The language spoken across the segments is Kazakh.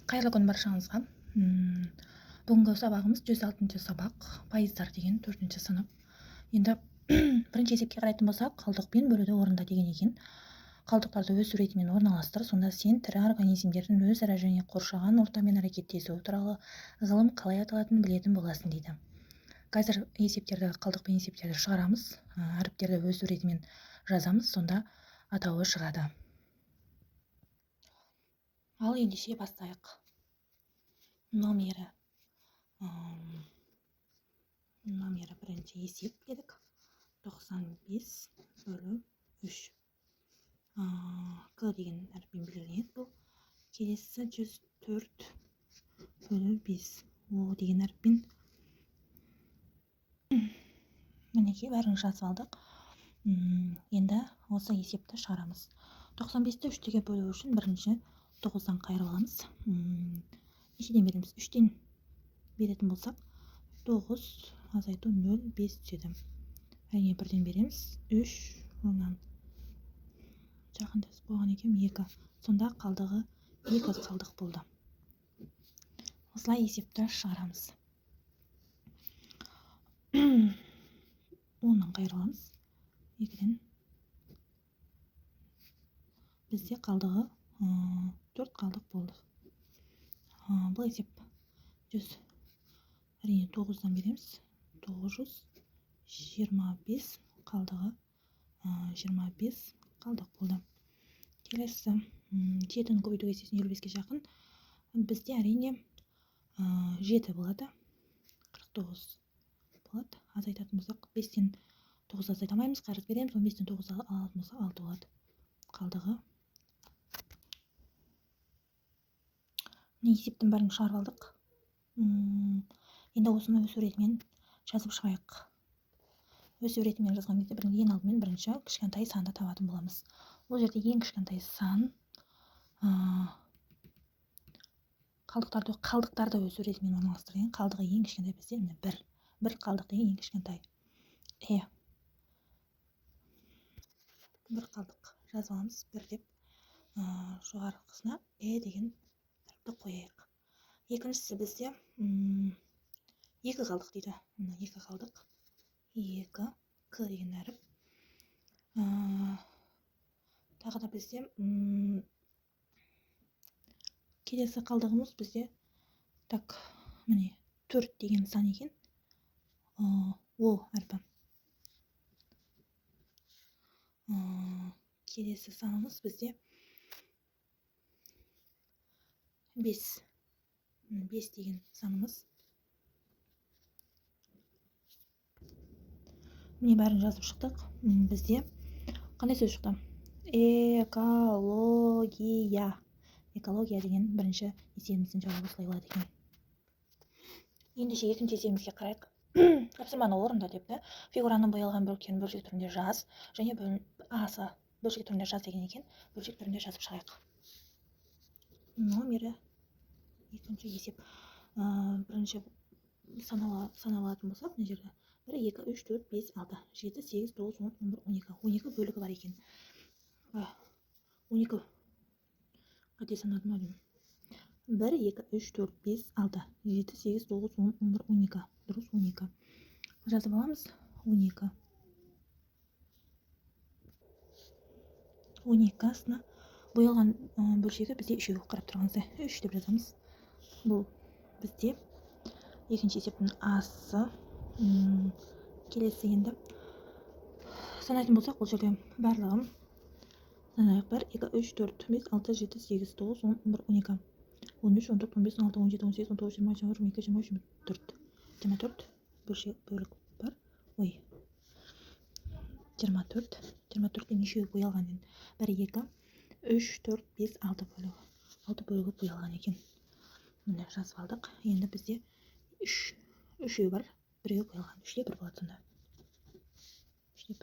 Қайырлы күн баршаңызға. Бүгінгі сабағымыз 106 сабақ, пайыздар деген 4 сынып. Енді бірінші есепке қарайтын болсақ, қалдықпен бөлуді орында деген екен. Қалдықтарды өз суретімен орналастыр, сонда сен тірі организмдердің өзара және қоршаған ортамен әрекеттесуі туралы ғылым қалай аталатынын білетін боласың дейді. Қазір есептерді, қалдықпен есептерді шығарамыз, әріптерді өз суретімен жазамыз, сонда атауы шығады. Ал ендеше бастайық. Номері бірінші есеп дедік. 95 бөлу 3. К деген әріппен белгіленеді бұл. Келесі 104 бөлу 5. О деген әріппен. Мінекей бәрін жазып алдық. Енді осы есепті шығарамыз. 95-ті 3-ге бөлу үшін бірінші 9-дан қайырып аламыз. Нешеден береміз? 3-тен беретін болсақ, 9 азайту 0, 5 түседі. Әрине бірден береміз. 3, онан жақындасып қойған екенмін, 2. Сонда қалдығы 2 қалдық болды. Осылай есепті шығарамыз. Оннан қайырып аламыз. 2-ден. Бізде қалдығы 4 қалдық болды. Бұл есеп 100. Әрине 9-дан береміз. 925 қалдығы, 25 қалдық болды. Келесі, 7-ні көбейту кестесін 55-ке жақын. Бізде әрине, 7 болады. 49 болады. Азайтатын болсақ, 5-тен 9 азайта алмаймыз, қарыз береміз. 15-тен 9 алатын болсақ, 6 болады. Қалдығы. Міне есептің бәрін шығарып алдық. Енді осыны өз суретімен жазып шығайық. Өз суретімен жазған кезде ең алдымен бірінші кішкентай санды табатын боламыз. Ол жерде ең кішкентай сан, қалдықтарды өз суретімен орналастырған. Қалдығы ең кішкентай бізде міне 1. 1 қалдық деген ең кішкентай. 1 қалдық жазып аламыз. 1 деп, жоғарғысына Э деген әріпті қояйық. Екіншісі бізде, 2 қалдық дейді. Мына 2 қалдық. 2 К деген әріп. Тағы да бізде, келесі қалдығымыз бізде, так, міне 4 деген сан екен. О әрпі. Келесі санымыз бізде 5. 5 деген санымыз. Міне бәрін жазып шықтық. Бізде қандай сөз шықты? Экология. Экология деген бірінші есебіміздің жауабы осылай болады екен. Ендеше екінші есебімізге қарайық. Тапсырманы орында депті. Фигураның боялған бөліктерін бөлшек түрінде жаз және асы бөлшек түрінде жаз деген екен. Бөлшек түрінде жазып шығайық. Номері екінші есеп. Бірінші саналатын болсақ, мына жерде 1, 2, 3, 4, 5, 6, 7, 8, 9, 10, 11, 12. 12 бөлігі бар екен. 12 қате санадым ау деймін. 1, 2, 3, 4, 5, 6, 7, 8, 9, 10, 11, 12. Дұрыс, 12. Жазып аламыз. 12. 12 астына боялған, бөлшегі бізде үшеу, қарап тұрғаныңыздай 3 деп жазамыз. Бұл бізде екінші есептің асы. Келесі енді санайтын болсақ, бұл жерде барлығын санайық. 1, 2, 3, 4, 5, 6, 7, 8, 9, 10, 11, 12, 13, 14, 15, 16, 17, 18, 19, 20, 21, 22, 23, 24. 24 бөлшек бөлік бар. Ой. 24. 24-тен нешеуі боялған енді? 1, 2, 3, 4, 5, 6 бөлігі. 6 бөлігі боялған екен. Міне жазып алдық. Енді бізде үшеуі бар. Біреуі боялған. 3-те 1 болады сонда. 3-те 1.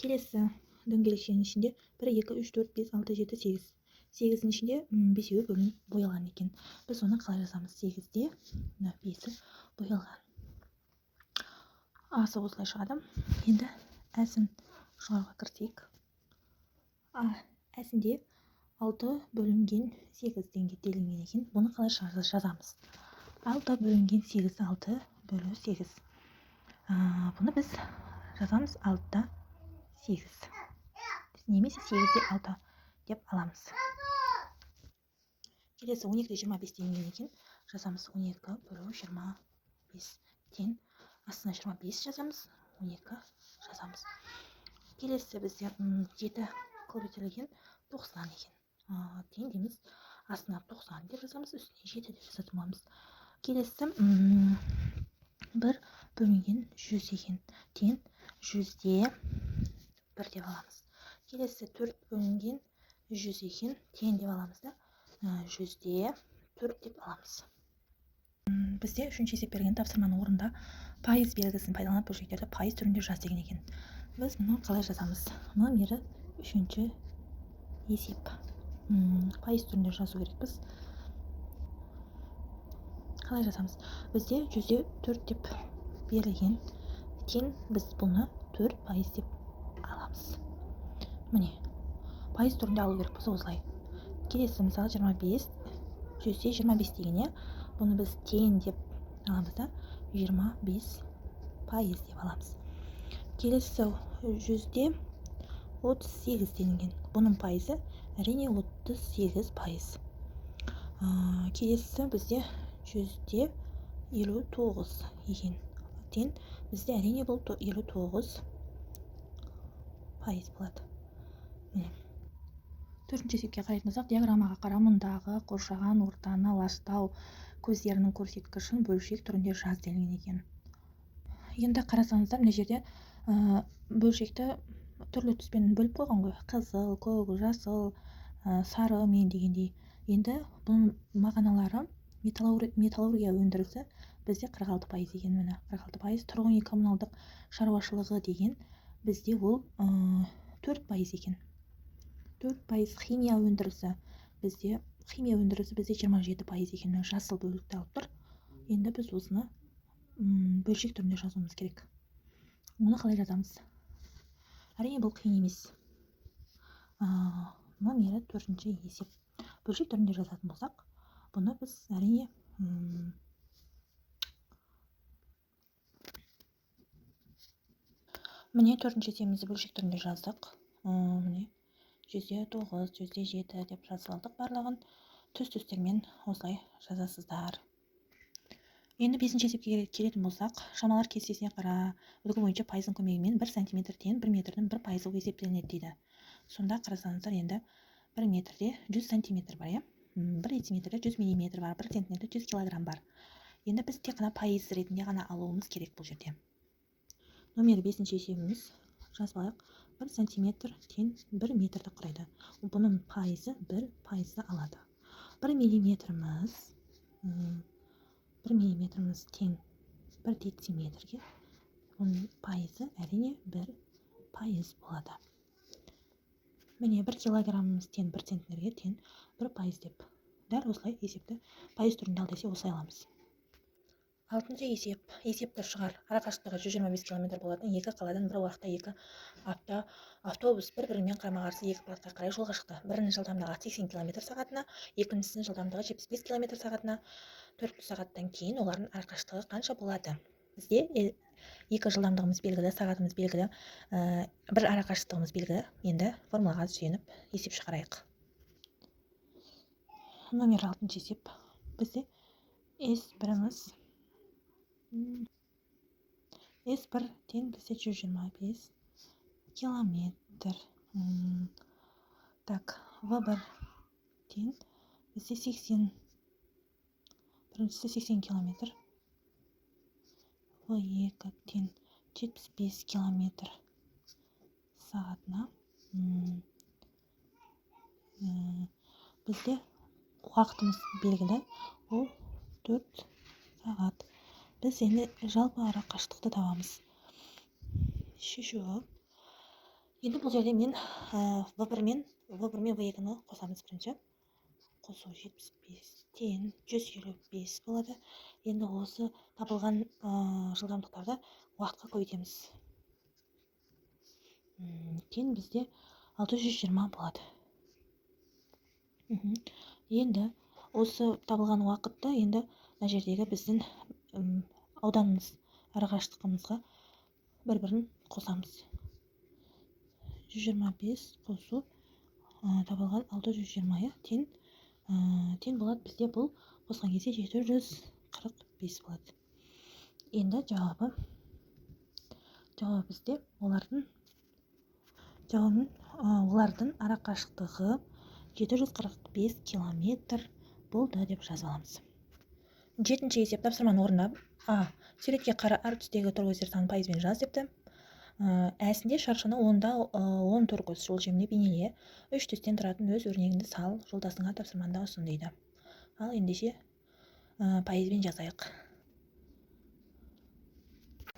Келесі дөңгелекшенің ішінде 1, 2, 3, 4, 5, 6, 7, 8. 8-дің ішінде, бесеуі бөлініп боялған екен. Біз оны қалай жазамыз? 8-де мына 5-і боялған. Асы осылай шығады. Енді әсін шығаруға кірісейік. Әсінде, 6 бөлінген 8 теңге делінген екен. Бұны қалай жазамыз? 6 бөлінген 8, 6 бөлу 8. Бұны біз жазамыз 6-да 8. Немесе 8-де 6 деп аламыз. Келесі 12-де 25 делінген екен. Жазамыз 12 бөлу 25 тең. Астына 25 жазамыз, 12 жазамыз. Келесі бізде 7 көбейтілген 90 екен. Тең дейміз, астына 90 деп жазамыз, үстіне 7 деп жазатын боламыз. Келесі 1 бөлінген 100 екен. Тең 100-де 1 деп аламыз. Келесі 4 бөлінген 100 екен. Тең деп аламыз да, 100-де 4 деп аламыз. Бізде үшінші есеп берген тапсырманың орнында пайыз белгісін пайдаланып бөлшектерді пайыз түрінде жаз деген екен. Біз мұны қалай жазамыз? Номері үшінші есеп. Пайыз түрінде жазу керекпіз. Қалай жазамыз? Бізде 104 деп берілген. Тең біз бұны 4% деп аламыз. Міне, пайыз түрінде алу керекпіз осылай. Келесі мысалы 25, 125 деген, иә? Бұны біз тең деп аламыз да, 25% деп аламыз. Келесі 138 делінген. Бұның пайызы әрине 38%. Келесі бізде 159 екен. Тең бізде әрине бұл 59% болады. Міне. Төртінші есепке қарайтын болсақ, диаграммаға қара, мұндағы қоршаған ортаны ластау көздерінің көрсеткішін бөлшек түрінде жаз делінген екен. Енді қарасаңыздар, мына жерде бөлшекті түрлі түспен бөліп қойған ғой. Қызыл, көк, жасыл, сары мен дегендей. Енді бұның мағыналары металлургия өндірісі бізде 46% деген, міне 46%. Тұрғын үй коммуналдық шаруашылығы деген бізде ол 4% екен. 4% химия өндірісі бізде, химия өндірісі бізде 27% екен. Мына жасыл бөлікті алып тұр. Енді біз осыны бөлшек түрінде жазуымыз керек. Оны қалай жазамыз? Әрине бұл қиын емес. Номері төртінші есеп. Бөлшек түрінде жазатын болсақ, бұны біз әрине міне төртінші есебімізді бөлшек түрінде жаздық. Міне 109, 107 деп жазып алдық барлығын. Түс-түстермен осылай жазасыздар. Енді бесінші есепке келетін болсақ, шамалар кестесіне қара, үлгі бойынша пайыздың көмегімен 1 сантиметрден 1 метрдің 1 пайызы есептелінеді дейді. Сонда қарасаңыздар, енді 1 метрде 100 сантиметр бар, иә? 1 дециметрде 100 миллиметр бар, 1 центнерде 100 килограмм бар. Енді біз тек қана пайыз ретінде ғана алуымыз керек бұл жерде. Номер бесінші есебіміз жазып алайық. 1 сантиметр тең 1 метрді құрайды. Бұның пайызы 1 пайызды алады. 1 миллиметріміз, 1 миллиметріміз тең 1 дециметрге, оның пайызы әрине 1% болады. Міне 1 килограммымыз тең 1 центнерге тең 1% деп. Дәл осылай есепті пайыз түрінде ал десе осылай аламыз. Алтыншы есеп. Есепті шығар. Арақашықтығы 125 километр болатын екі қаладан бір уақытта екі автобус бір-бірімен қарама-қарсы екі бағытқа қарай жолға шықты. Бірінің жылдамдығы 80 километр сағатына, екіншісінің жылдамдығы 75 километр сағатына. 4 сағаттан кейін олардың арақашықтығы қанша болады? Бізде екі жылдамдығымыз белгілі, сағатымыз белгілі, бір арақашықтығымыз белгілі. Енді формулаға сүйеніп есеп шығарайық. Номер алтыншы есеп. Бізде S біріміз S1 тең бізде 125 километр. Так, В1 тең бізде 80, біріншісі 80 километр. В2 тең 75 километр сағатына. Бізде уақытымыз белгілі, ол 4 сағат. Біз енді жалпы ара қашықтықты табамыз. Шешуі. Енді бұл жерде мен В1 мен В2-ні қосамыз бірінші. Қосу 75-тен 155 болады. Енді осы табылған жылдамдықтарды уақытқа көбейтеміз. Тең бізде 620 болады. Енді осы табылған уақытты енді мына жердегі біздің ауданымыз арақашықтығымызға бір-бірін қосамыз. 125 қосу табылған 620 тең, тең болады бізде бұл қосқан кезде 745 болады. Енді жауабы бізде олардың арақашықтығы 745 километр болды деп жазып аламыз. Жетінші есеп тапсырманы орындап, А. Суретке қара, әр түстегі торкөздер санын пайызбен жаз депті. Әсінде шаршыны онда 10 торкөз өлшемінде бейнеле. 3 түстен тұратын өз өрнегіңді сал, жолдасыңа тапсырманы ұсын дейді. Ал ендеше пайызбен жазайық.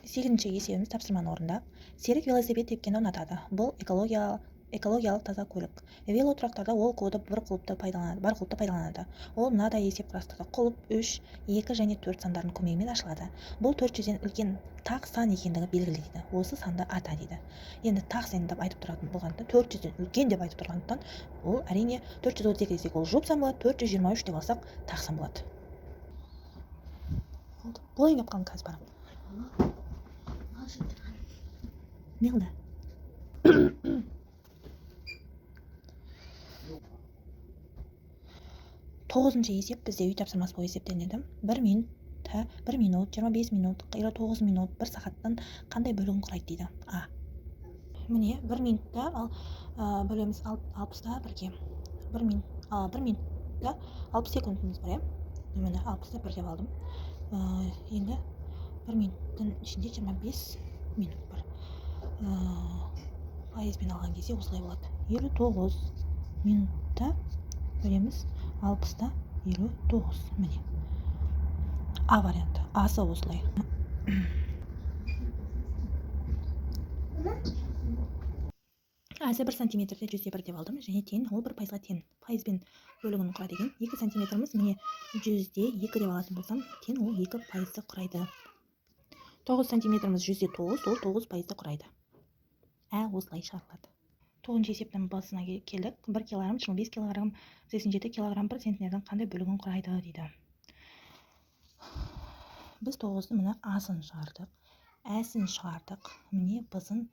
Сегізінші есебіміз тапсырманы орында. Серік велосипед тепкенді ұнатады. Бұл экологиялық таза көлік. Велотұрақтарда ол коды бір құлыпты пайдаланады. Ол мынадай есеп құрастырды. Құлып 3, 2 және 4 сандарының көмегімен ашылады. Бұл 400-ден үлкен тақ сан екендігі белгілі дейді. Осы санды ата дейді. Енді тақ сан деп айтып тұратын болғандықтан, 400-ден үлкен деп айтып тұрғандықтан, ол әрине 432 десек ол жұп сан болады, 423 деп алсақ тақ сан болады. Болды. Болайын деп қалдым, қазір барамын. Не қылды? Тоғызыншы есеп бізде үй тапсырмасы болып есептелінеді. 1 минут, 1 минут, 25 минут, 59 минут, 1 сағаттың қандай бөлігін құрайды дейді. А. Міне 1 минутта ал бөлеміз 60-та 1-ге. 1 минутта 60 секундымыз бар, иә? Міне 60-та 1 деп алдым. Енді 1 минуттың ішінде 25 минут бар. Пайызбен алған кезде осылай болады. 59 минутта бөлеміз 60-та 59. Міне. А варианты. А-сы осылай. Әсі 1 сантиметрде 101 деп алдым. Және тең, ол 1 пайызға тең. Пайызбен бөлігін құра деген. 2 сантиметріміз міне 102 деп алатын болсам, тең ол 2 пайызды құрайды. 9 сантиметріміз 109, ол 9 пайызды құрайды. Ә осылай шығарылады. 9-шы есептің басына келдік. 1 килограмм, 25 килограмм, 87 килограмм 1 центнердің қандай бөлігін құрайды дейді. Біз 9-ды міне А-сын шығардық, Ә-сін шығардық. Міне Б-сын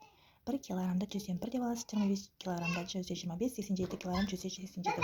1 килограммда 101 деп аласыз, 25 килограммда 125, 87 килограмм 187.